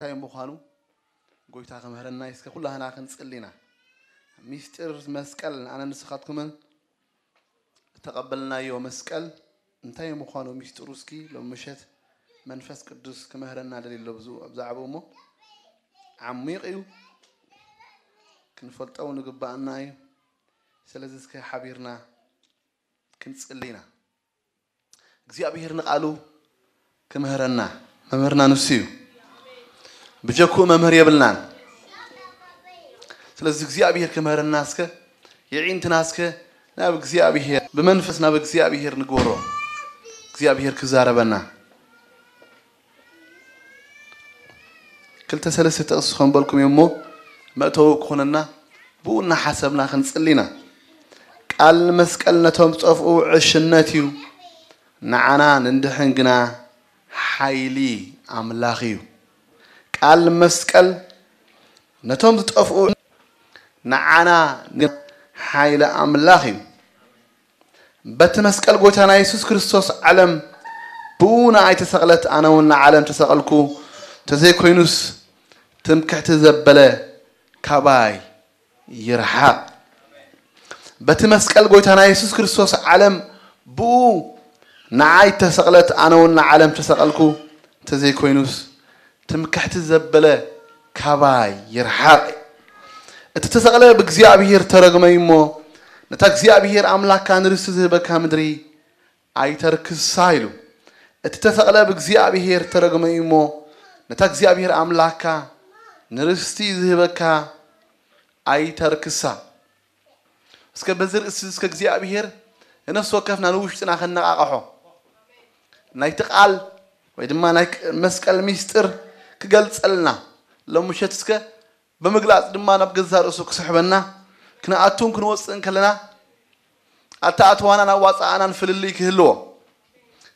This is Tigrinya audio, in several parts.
እንታይ ምዃኑ ጎይታ ክምህረና እስከ ኩላህና ክንጽሊ ኢና። ሚስጢር መስቀል ኣነ ንስኻትኩምን እተቐበልናዮ መስቀል እንታይ ምዃኑ ሚስጢሩ እስኪ ሎም ምሸት መንፈስ ቅዱስ ክምህረና ደልዩ ኣሎ። ብዛዕባኡ እሞ ዓሚቕ እዩ፣ ክንፈልጦ እውን ይግባኣና እዩ። ስለዚ እስከ ሓቢርና ክንጽሊ ኢና። እግዚኣብሔር ንቓሉ ክምህረና መምህርና ንሱ እዩ። ብጀክኡ መምህር የብልናን። ስለዚ እግዚኣብሔር ክምህረና እስከ የዒንትና እስከ ናብ እግዚኣብሔር ብመንፈስ ናብ እግዚኣብሔር ንግበሮ። እግዚኣብሔር ክዛረበና። ክልተ ሰለስተ ጥቕሲ ከንበልኩም እየ እሞ መእተዊ ክኾነና ብኡ እናሓሰብና ክንጽሊ ኢና። ቃል መስቀል ነቶም ዝጠፍኡ ዕሽነት እዩ፣ ንዓና ንንድሕን ግና ሓይሊ ኣምላኽ እዩ። ቃል መስቀል ነቶም ዝጠፍኡ ንዓና ግን ሓይሊ ኣምላኽ እዩ። በቲ መስቀል ጎይታና የሱስ ክርስቶስ ዓለም ብኡ ንኣይ ተሰቕለት፣ ኣነ እውን ንዓለም ተሰቐልኩ። ተዘይኮይኑስ ትምክሕቲ ዘበለ ካባይ ይርሓቕ። በቲ መስቀል ጎይታና የሱስ ክርስቶስ ዓለም ብኡ ንዓይ ተሰቕለት፣ ኣነ እውን ንዓለም ተሰቐልኩ። ተዘይኮይኑስ ትምክሕቲ ዘበለ ካባይ ይርሓቕ። እቲ ተሰቕለ ብእግዚኣብሔር ተረግመ እዩ እሞ፣ ነታ እግዚኣብሔር ኣምላኽካ ንርስቲ ዝህበካ ምድሪ ኣይተርክሳ ኢሉ። እቲ ተሰቕለ ብእግዚኣብሔር ተረግመ እዩ እሞ፣ ነታ እግዚኣብሔር ኣምላኽካ ንርስቲ ዝህበካ ኣይተርክሳ። እስከ በዚ ርእሲ እስከ እግዚኣብሔር ነፍሲ ወከፍና ንውሽጥና ከነቓቕሖ፣ ናይቲ ቃል ወይ ድማ ናይ መስቀል ሚስጥር ክገልጸልና ሎም ምሸት እስከ ብምግላጽ ድማ ናብ ገዛ ርእሱ ክስሕበና፣ ክንኣቱን ክንወጽእን ከለና ኣተኣትዋናን ኣዋጽኣናን ፍልልይ ክህልዎ።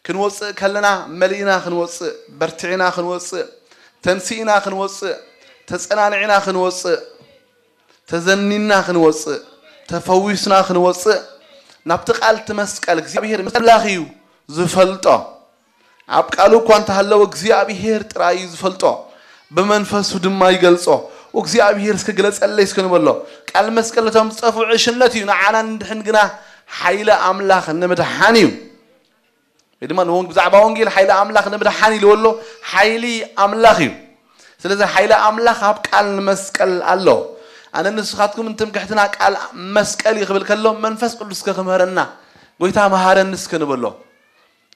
ክንወጽእ ከለና መሊእና ክንወጽእ፣ በርቲዕና ክንወጽእ፣ ተንሲእና ክንወጽእ፣ ተጸናኒዕና ክንወጽእ፣ ተዘኒና ክንወጽእ፣ ተፈዊስና ክንወጽእ፣ ናብቲ ቃል እቲ መስቀል እግዚኣብሔር ኣምላኽ እዩ ዝፈልጦ። ኣብ ቃሉ እኳ እንተሃለወ እግዚኣብሔር ጥራይ እዩ ዝፈልጦ። ብመንፈሱ ድማ ይገልጾ። እግዚኣብሔር እስከ ግለጸለይ እስከ ንበሎ። ቃል መስቀል ነቶም ዝጠፍኡ ዕሽነት እዩ፣ ንዓና ንድሕን ግና ሓይሊ ኣምላኽ ንምድሓን እዩ። ወይ ድማ ንወን-፣ ብዛዕባ ወንጌል ሓይሊ ኣምላኽ ንምድሓን ኢልዎ ኣሎ። ሓይሊ ኣምላኽ እዩ። ስለዚ ሓይሊ ኣምላኽ ኣብ ቃል መስቀል ኣሎ። ኣነ ንስኻትኩም እንትምክሕትና ቃል መስቀል እዩ ክብል ከሎ መንፈስ ቅዱስ እስከ ክምህረና፣ ጎይታ መሃረኒ እስከ ንበሎ።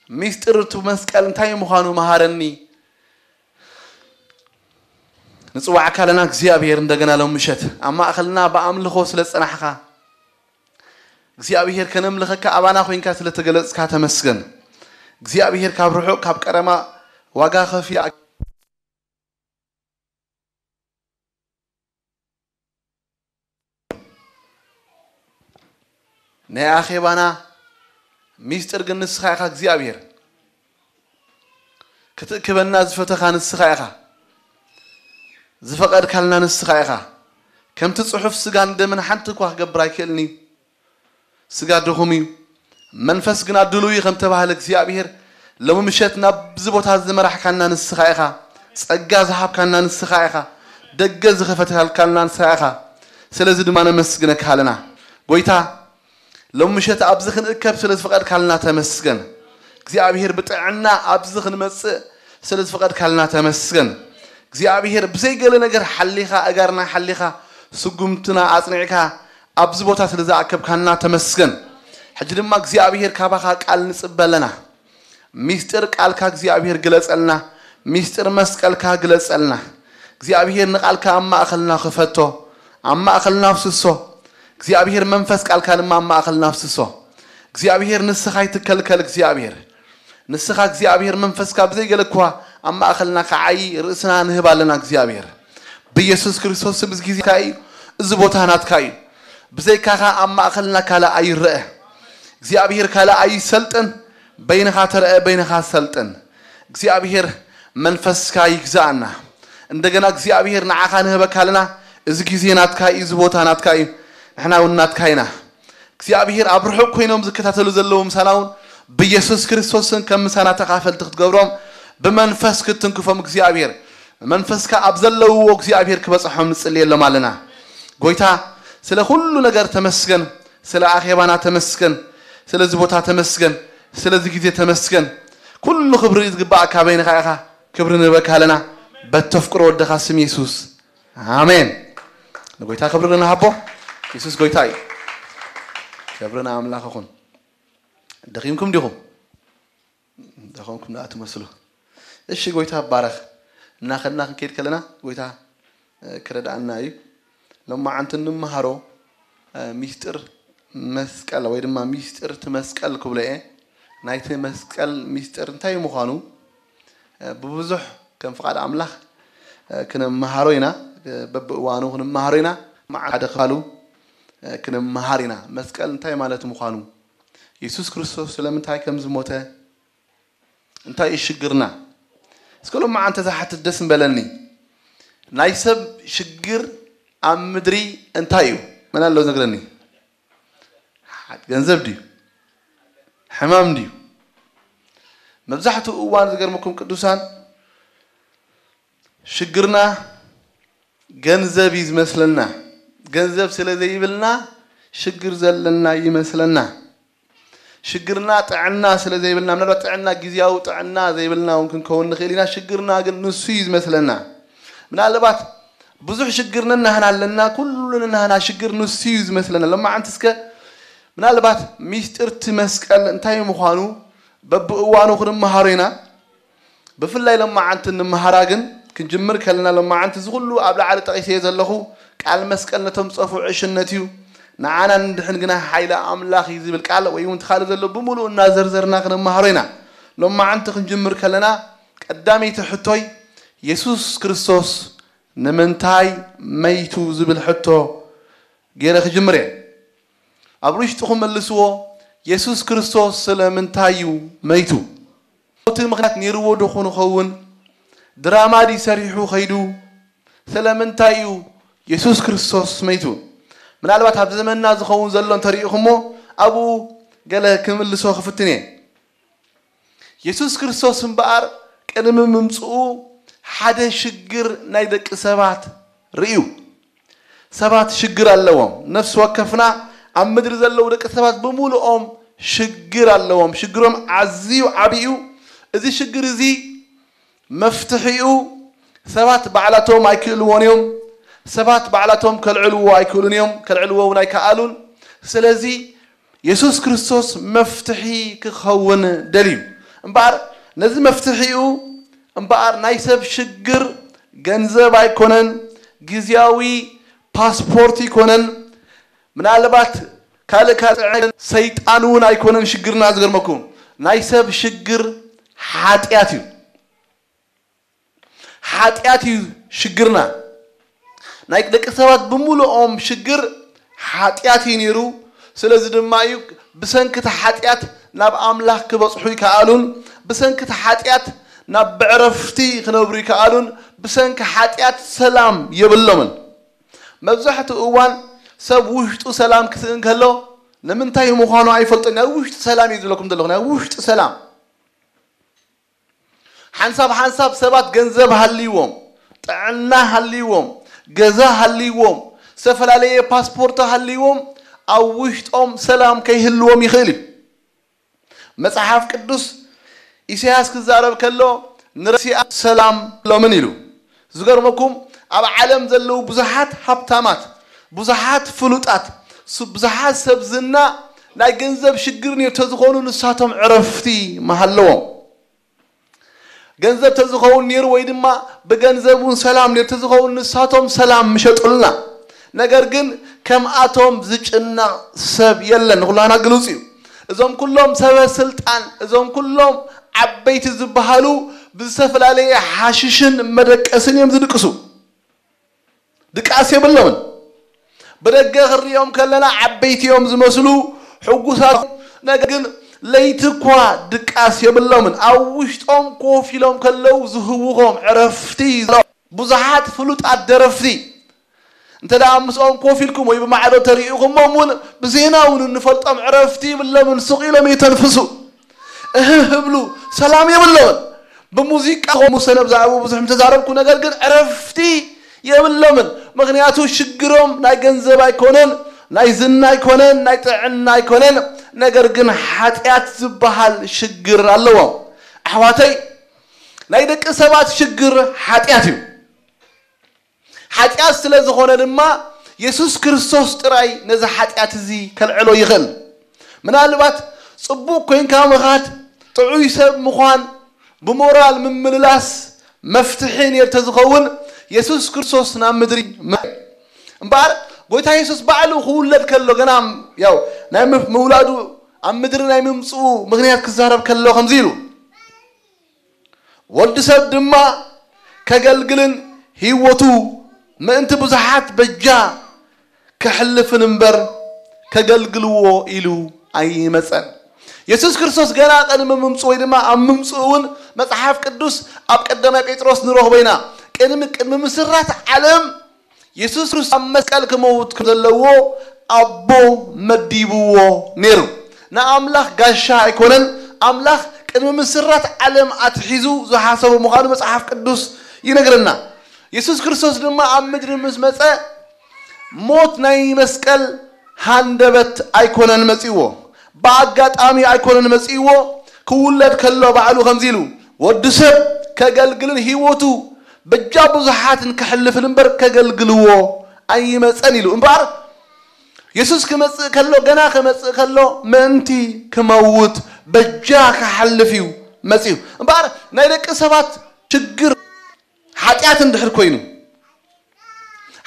ሚስጥር እቲ መስቀል እንታይ ምዃኑ መሃረኒ። ንጽዋዕ ካለና እግዚኣብሔር እንደገና ሎም ምሸት ኣብ ማእኸልና ብኣምልኾ ስለ ጸናሕኻ፣ እግዚኣብሔር ከነምልኸካ ኣባና ኮይንካ ስለ ተገለጽካ ተመስገን። እግዚኣብሔር ካብ ርሑቕ ካብ ቀረማ ዋጋ ከፊያ ናይ ኣኼባና ሚስጥር ግን ንስኻ ኢኻ እግዚኣብሔር። ክትእክበና ዝፈተኻ ንስኻ ኢኻ። ዝፈቐድካልና ንስኻ ኢኻ። ከምቲ ጽሑፍ ስጋን ደምን ሓንቲ እኳ ክገብር ኣይክእልን እዩ። ስጋ ድኹም እዩ፣ መንፈስ ግና ድሉው እዩ ከም ተባህለ እግዚኣብሔር፣ ሎሚ ምሸት ናብዚ ቦታ ዝመራሕካና ንስኻ ኢኻ። ጸጋ ዝሃብካና ንስኻ ኢኻ። ደገ ዝኸፈትካልና ንስኻ ኢኻ። ስለዚ ድማ ነመስግነካ ኣለና። ጎይታ፣ ሎሚ ምሸት ኣብዚ ክንእከብ ስለ ዝፈቐድካልና ተመስገን። እግዚኣብሔር፣ ብጥዕና ኣብዚ ክንመጽእ ስለ ዝፈቐድካልና ተመስገን። እግዚኣብሔር፣ ብዘይ ገለ ነገር ሓሊኻ፣ ኣእጋርና ሓሊኻ፣ ስጉምትና ኣጽኒዕካ ኣብዚ ቦታ ስለ ዝኣከብካና ተመስገን። ሕጂ ድማ እግዚኣብሔር፣ ካባኻ ቃል ንጽበ ኣለና። ሚስጥር ቃልካ እግዚኣብሔር ግለጸልና። ሚስጥር መስቀልካ ግለጸልና። እግዚኣብሔር፣ ንቓልካ ኣብ ማእኸልና ክፈቶ፣ ኣብ ማእኸልና ኣፍስሶ። እግዚኣብሔር፣ መንፈስ ቃልካ ድማ ኣብ ማእኸልና ኣፍስሶ። እግዚኣብሔር፣ ንስኻ ኣይትከልከል እግዚኣብሔር። ንስኻ እግዚኣብሔር መንፈስካ ብዘይ ገለ እኳ ኣብ ማእኸልና ክዓዪ ርእስና ንህብ ኣለና እግዚኣብሔር። ብኢየሱስ ክርስቶስ ስም እዚ ግዜካ እዩ፣ እዚ ቦታ ናትካ እዩ። ብዘይካኻ ኣብ ማእኸልና ካልእ ኣይረአ። እግዚኣብሔር ካልእ ኣይሰልጥን፣ በይንኻ ተረአ፣ በይንኻ ሰልጥን። እግዚኣብሔር መንፈስካ ይግዛኣና። እንደገና እግዚኣብሔር ንዓኻ ንህበካ ኣለና። እዚ ግዜ ናትካ እዩ፣ እዚ ቦታ ናትካ እዩ፣ ንሕና እውን ናትካ ኢና። እግዚኣብሔር ኣብ ርሑቕ ኮይኖም ዝከታተሉ ዘለዉ ምሳና እውን ብኢየሱስ ክርስቶስን ከም ምሳና ተኻፈልቲ ክትገብሮም ብመንፈስ ክትትንክፎም እግዚኣብሔር መንፈስካ ኣብ ዘለውዎ እግዚኣብሔር ክበጽሖም ንጽልየሎም ኣለና። ጎይታ፣ ስለ ኩሉ ነገር ተመስገን፣ ስለ ኣኼባና ተመስገን፣ ስለዚ ቦታ ተመስገን፣ ስለዚ ግዜ ተመስገን። ኩሉ ክብሪ ዝግባእ ካበይንኻ ኢኻ። ክብሪ ንህበካ ኣለና በተፍቅሮ ወደኻ ስም የሱስ፣ ኣሜን። ንጎይታ ክብሪ ንሃቦ። የሱስ ጎይታ እዩ። ክብሪ ንኣምላኽ ይኹን። ደኺምኩም ዲኹም? ደኸምኩም ደኣ ትመስሉ። እሺ፣ ጎይታ ይባረኽ። እናኸድና ክንከይድ ከለና ጎይታ፣ እ፣ ክረድኣና እዩ። ሎማዓንቲ እንመሃሮ፣ እ፣ ሚስጥር መስቀል ወይ ድማ ሚስጥር እቲ መስቀል ክብሎ እየ። ናይቲ መስቀል ሚስጥር እንታይ ምዃኑ፣ እ፣ ብብዙሕ ከም ፍቓድ ኣምላኽ፣ እ፣ ክንመሃሮ ኢና። እ፣ በብእዋኑ ክንመሃሮ ኢና። መዓልቲ ሓደ ክፋሉ፣ እ፣ ክንመሃር ኢና። መስቀል እንታይ ማለት ምዃኑ፣ የሱስ ክርስቶስ ስለምንታይ ከም ዝሞተ፣ እንታይ እዩ ሽግርና? እስከ ሎማዓንቲ ዝሓትት ደስ ምበለኒ። ናይ ሰብ ሽግር ኣብ ምድሪ እንታይ እዩ? መን ኣሎ ዝነግረኒ? ገንዘብ ድዩ? ሕማም ድዩ? መብዛሕትኡ እዋን ዝገርመኩም ቅዱሳን፣ ሽግርና ገንዘብ እዩ ዝመስለና። ገንዘብ ስለ ዘይብልና ሽግር ዘለና ይመስለና። ሽግርና ጥዕና ስለ ዘይብልና፣ ምናልባት ጥዕና ግዝያዊ ጥዕና ዘይብልና እውን ክንከውን ንኽእል ኢና። ሽግርና ግን ንሱ እዩ ዝመስለና። ምናልባት ብዙሕ ሽግር ነናህና ኣለና፣ ኩሉ ነናህና ሽግር ንሱ እዩ ዝመስለና። ሎማዓንቲ እስከ ምናልባት ሚስጥር እቲ መስቀል እንታይ ምዃኑ በብእዋኑ ክንመሃሮ ኢና። ብፍላይ ሎማዓንቲ እንመሃራ ግን ክንጅምር ከለና፣ ሎማዓንቲ እዚ ኩሉ ኣብ ላዕሊ ጠቒሰዮ ዘለኹ ቃል መስቀል ነቶም ዝጠፍኡ ዕሽነት እዩ፣ ንዓና ንድሕን ግና ሓይሊ ኣምላኽ እዩ ዝብል ቃል፣ ወይ እውን እቲ ካልእ ዘሎ ብምሉኡ እናዘርዘርና ክንመሃሮ ኢና። ሎማዓንቲ ክንጅምር ከለና ቀዳመይቲ ሕቶይ የሱስ ክርስቶስ ንምንታይ መይቱ ዝብል ሕቶ ገይረ ክጅምር እየ። ኣብ ውሽጥኹም መልስዎ፣ የሱስ ክርስቶስ ስለምንታይ እዩ መይቱ? እቲ ምኽንያት ነይርዎ ዶ ኾን ይኸውን? ድራማ ድዩ ሰሪሑ ኸይዱ? ስለምንታይ እዩ የሱስ ክርስቶስ መይቱ? ምናልባት ኣብ ዘመንና ዝኸውን ዘሎ እንተሪኢኹሞ ኣብኡ ገለ ክምልሶ ክፍትን እየ። የሱስ ክርስቶስ እምበኣር ቅድሚ ምምጽኡ ሓደ ሽግር ናይ ደቂ ሰባት ርእዩ። ሰባት ሽግር ኣለዎም። ነፍሲ ወከፍና ኣብ ምድሪ ዘለዉ ደቂ ሰባት ብምሉኦም ሽግር ኣለዎም። ሽግሮም ኣዝዩ ዓብዩ። እዚ ሽግር እዚ መፍትሒኡ ሰባት ባዕላቶም ኣይክእልዎን እዮም። ሰባት ባዕላቶም ከልዕልዎ ኣይክእሉን እዮም። ከልዕልዎ እውን ኣይከኣሉን። ስለዚ የሱስ ክርስቶስ መፍትሒ ክኸውን ደልዩ። እምበኣር ነዚ መፍትሒኡ እምበኣር ናይ ሰብ ሽግር ገንዘብ ኣይኮነን፣ ግዝያዊ ፓስፖርት ኣይኮነን፣ ምናልባት ካልእ ካልእ ጥዕና ሰይጣን እውን ኣይኮነን ሽግርና። ዝገርመኩም ናይ ሰብ ሽግር ሓጢኣት እዩ። ሓጢኣት እዩ ሽግርና። ናይ ደቂ ሰባት ብምሉኦም ሽግር ሓጢኣት እዩ ነይሩ። ስለዚ ድማ እዩ ብሰንኪ እቲ ሓጢኣት ናብ ኣምላኽ ክበጽሑ ይከኣሉን ብሰንኪ እቲ ሓጢኣት ናብ ብዕረፍቲ ክነብሩ ይከኣሉን ብሰንኪ ሓጢኣት ሰላም የብሎምን። መብዛሕትኡ እዋን ሰብ ውሽጡ ሰላም ክስእን ከሎ ንምንታይ ምዃኑ ኣይፈልጦን። ናይ ውሽጢ ሰላም እዩ ዝብለኩም ዘለኹ፣ ናይ ውሽጢ ሰላም። ሓንሳብ ሓንሳብ ሰባት ገንዘብ ሃልይዎም፣ ጥዕና ሃልይዎም፣ ገዛ ሃልይዎም፣ ዝተፈላለየ ፓስፖርት ሃልይዎም ኣብ ውሽጦም ሰላም ከይህልዎም ይኽእል እዩ። መጽሓፍ ቅዱስ ኢሳያስ ክዛረብ ከሎ ንረሲኣ ሰላም ሎምን ኢሉ። ዝገርመኩም ኣብ ዓለም ዘለዉ ብዙሓት ሃብታማት፣ ብዙሓት ፍሉጣት፣ ሱ-፣ ብዙሓት ሰብ ዝና ናይ ገንዘብ ሽግር ነይሩ ተዝኾኑ ንሳቶም ዕረፍቲ ምሃለዎም። ገንዘብ ተዝኸውን ነይሩ ወይ ድማ ብገንዘብ እውን ሰላም ነይሩ ተዝኸውን ንሳቶም ሰላም ምሸጡልና። ነገር ግን ከምኣቶም ዝጭነቕ ሰብ የለን፣ ንኹላና ግሉጽ እዩ። እዞም ኩሎም ሰበ ስልጣን፣ እዞም ኩሎም ዓበይቲ ዝበሃሉ ብዝተፈላለየ ሓሽሽን መደቀስን እዮም ዝድቅሱ። ድቃስ የብሎምን። ብደገ ክንሪኦም ከለና ዓበይቲ እዮም ዝመስሉ፣ ሕጉሳት፣ ነገር ግን ለይቲ እኳ ድቃስ የብሎምን። ኣብ ውሽጦም ኮፍ ኢሎም ከለዉ ዝህውኾም ዕረፍቲ። ብዙሓት ፍሉጣት ደረፍቲ እንተ ደኣ ምስኦም ኮፍ ኢልኩም ወይ ብማዕዶ ተሪኢኹሞም እውን ብዜና እውን እንፈልጦም ዕረፍቲ ይብሎምን፣ ስቕ ኢሎም ይተንፍሱ። እህ ህብሉ ሰላም የብሎምን። ብሙዚቃ ሙሰ ነብዛዕቡ ብዙሕ ምተዛረብኩ፣ ነገር ግን ዕረፍቲ የብሎምን። ምኽንያቱ ሽግሮም ናይ ገንዘብ ኣይኮነን፣ ናይ ዝና ኣይኮነን፣ ናይ ጥዕና ኣይኮነን፣ ነገር ግን ሓጢኣት ዝበሃል ሽግር ኣለዎም። ኣሕዋተይ፣ ናይ ደቂ ሰባት ሽግር ሓጢኣት እዩ። ሓጢኣት ስለ ዝኾነ ድማ የሱስ ክርስቶስ ጥራይ ነዚ ሓጢኣት እዚ ከልዕሎ ይኽእል። ምናልባት ጽቡቕ ኮይንካ ምኻድ፣ ጥዑይ ሰብ ምዃን፣ ብሞራል ምምልላስ መፍትሒ ነይሩ ተዝኸውን የሱስ ክርስቶስ ናብ ምድሪ መ-፣ እምበኣር ጎይታ የሱስ ባዕሉ ክውለድ ከሎ ገና ያው ናይ ምፍ-፣ ምውላዱ ኣብ ምድሪ ናይ ምምጽኡ ምኽንያት ክዛረብ ከሎ ከምዚ ኢሉ፣ ወዲ ሰብ ድማ ከገልግልን ህይወቱ ምእንቲ ብዙሓት በጃ ከሕልፍን እምበር ከገልግልዎ ኢሉ ኣይመጸን። የሱስ ክርስቶስ ገና ቅድሚ ምምጽኡ ወይ ድማ ኣብ ምምጽኡ እውን መጽሓፍ ቅዱስ ኣብ ቀዳማይ ጴጥሮስ ንረኽቦ ኢና። ቅድሚ፣ ቅድሚ ምስራት ዓለም የሱስ ክርስቶስ ኣብ መስቀል ክመውት ከም ዘለዎ ኣቦ መዲብዎ ነይሩ። ንኣምላኽ ጋሻ ኣይኮነን። ኣምላኽ ቅድሚ ምስራት ዓለም ኣትሒዙ ዝሓሰቦ ምዃኑ መጽሓፍ ቅዱስ ይነግረና። የሱስ ክርስቶስ ድማ ኣብ ምድሪ ምስ መጸ ሞት ናይ መስቀል ሃንደበት ኣይኮነን መጺእዎ። ብኣጋጣሚ ኣይኮነን መጺእዎ። ክውለድ ከሎ ባዕሉ ከምዚ ኢሉ፣ "ወዲ ሰብ ከገልግልን ህይወቱ በጃ ብዙሓትን ከሕልፍን እምበር ከገልግልዎ ኣይመጸን" ኢሉ። እምበኣር የሱስ ክመጽእ ከሎ፣ ገና ክመጽእ ከሎ ምእንቲ ክመውት በጃ ክሓልፍ እዩ መጺኡ። እምበኣር ናይ ደቂ ሰባት ሽግር ሓጢኣት እንድሕር ኮይኑ፣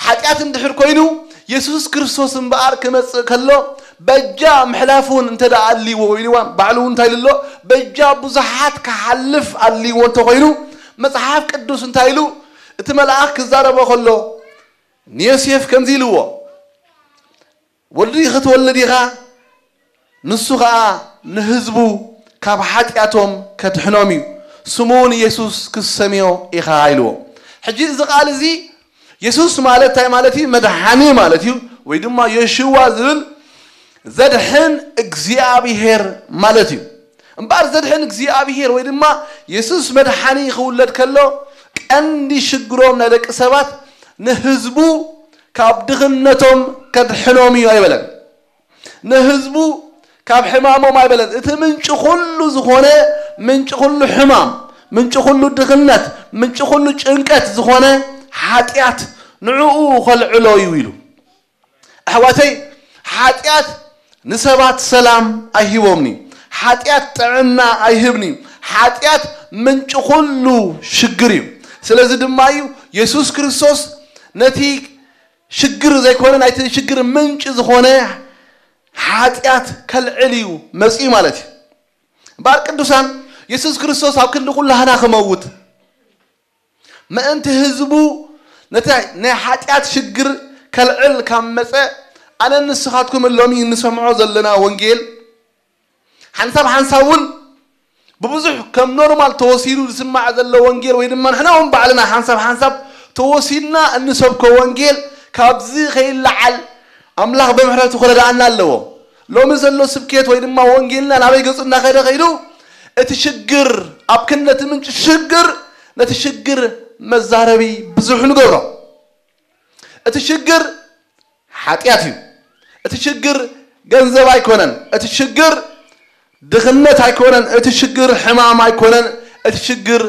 ሓጢኣት እንድሕር ኮይኑ፣ የሱስ ክርስቶስ እምበኣር ክመጽእ ከሎ በጃ ምሕላፍ እውን እንተ ደኣ ኣልይዎ፣ ወይ ድማ ባዕሉ እውን እንታይ ኢሉ ኣሎ? በጃ ብዙሓት ክሓልፍ ኣልይዎ እንተኾይኑ፣ መጽሓፍ ቅዱስ እንታይ ኢሉ? እቲ መልኣኽ ክዛረቦ ከሎ ንዮሴፍ ከምዚ ኢልዎ፣ "ወዲ ክትወልድ ኢኻ፣ ንሱ ኸኣ ንህዝቡ ካብ ሓጢኣቶም ከድሕኖም እዩ፣ ስሙ እውን የሱስ ክትሰምዮ ኢኻ" ኢልዎ። ሕጂ እዚ ቃል እዚ የሱስ ማለት እንታይ ማለት እዩ? መድሓኒ ማለት እዩ፣ ወይ ድማ የሽዋ ዝብል ዘድሕን እግዚኣብሄር ማለት እዩ። እምበኣር ዘድሕን እግዚኣብሄር ወይ ድማ የሱስ መድሓኒ ክውለድ ከሎ ቀንዲ ሽግሮም ናይ ደቂ ሰባት ንህዝቡ ካብ ድኽነቶም ከድሕኖም እዩ ኣይበለን። ንህዝቡ ካብ ሕማሞም ኣይበለን። እቲ ምንጪ ኩሉ ዝኾነ፣ ምንጪ ኩሉ ሕማም፣ ምንጪ ኩሉ ድኽነት፣ ምንጪ ኩሉ ጭንቀት ዝኾነ ሓጢኣት ንዕኡ ኸልዕሎ እዩ ኢሉ። ኣሕዋተይ፣ ሓጢኣት ንሰባት ሰላም ኣይህቦምኒ። ሓጢኣት ጥዕና ኣይህብኒ። ሓጢኣት ምንጪ ኩሉ ሽግር እዩ። ስለዚ ድማ እዩ የሱስ ክርስቶስ ነቲ ሽግር ዘይኮነ፣ ናይቲ ሽግር ምንጪ ዝኾነ ሓጢኣት ከልዕል እዩ መጺኡ ማለት እዩ። እምበኣር ቅዱሳን፣ የሱስ ክርስቶስ ኣብ ክንዲ ኩላህና ክመውት፣ ምእንቲ ህዝቡ ነቲ ናይ ሓጢኣት ሽግር ከልዕል ካብ መጸ፣ ኣነን ንስኻትኩምን ሎሚ እንሰምዖ ዘለና ወንጌል፣ ሓንሳብ ሓንሳብ እውን ብብዙሕ ከም ኖርማል ተወሲዱ ዝስማዕ ዘሎ ወንጌል፣ ወይ ድማ ንሕና እውን ባዕልና ሓንሳብ ሓንሳብ ተወሲድና እንሰብኮ ወንጌል፣ ካብዚ ከይለዓል ኣምላኽ ብምሕረቱ ክረድኣና ኣለዎ። ሎሚ ዘሎ ስብከት ወይ ድማ ወንጌልና ናበይ ገጹ እናኸደ ከይዱ፣ እቲ ሽግር ኣብ ክንዲ እቲ ምንጪ ሽግር፣ ነቲ ሽግር መዛረቢ ብዙሕ ንገብሮ። እቲ ሽግር ሓጢኣት እዩ። እቲ ሽግር ገንዘብ ኣይኮነን። እቲ ሽግር ድኽነት ኣይኮነን። እቲ ሽግር ሕማም ኣይኮነን። እቲ ሽግር